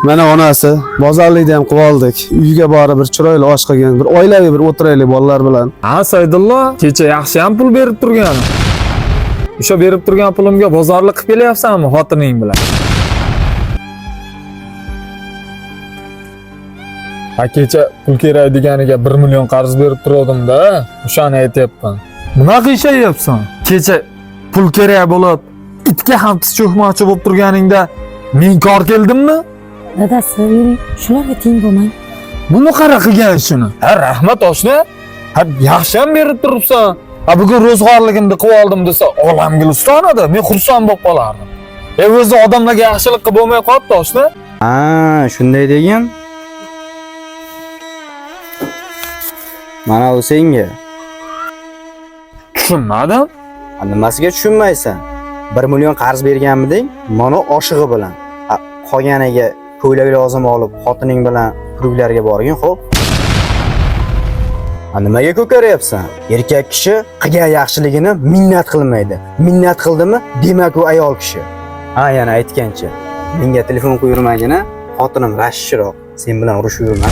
Mana onasi, bozorlikni ham qilib oldik. Uyga borib bir chiroyli osh qilgin, bir oilaviy bir o'tiraylik bolalar bilan. Ha, Saydullo, kecha yaxshi ham pul berib turgan. O'sha berib turgan pulimga bozorlik qilib kelyapsanmi xotining bilan? Ha, kecha pul kerak deganiga 1 million qarz berib turgandim-da, o'shani aytyapman. Nima qilishayapsan? Kecha pul kerak bo'lib, itga ham tiz cho'kmoqchi bo'lib turganingda men kor keldimmi? Dadasi, yuring, shularga teng bo'lmang. Buni qara qilgan ishini. Ha, rahmat oshna. Ha, yaxshi ham berib turibsan. Ha, bugun ro'zg'orligimni qilib oldim desa, olam guliston edi. Men xursand bo'lib qolardim. E, o'zi odamlarga yaxshilik qilib bo'lmay qolibdi oshna. Ha, shunday degin. Mana bu senga. Tushunmadim. Ha, nimasiga tushunmaysan? 1 million qarz berganmiding? Mana oshig'i bilan. Ha, qolganiga ko'ylak lozim olib, xotining bilan kuruklarga borgin, xo'p? Ha, nimaga ko'karyapsan? Erkak kishi qilgan yaxshiligini minnat qilmaydi. Minnat qildimi, demak u ayol kishi. Ha, yana aytgancha, menga telefon qo'yurmagina, xotinim rashshiroq, sen bilan urushib yurma.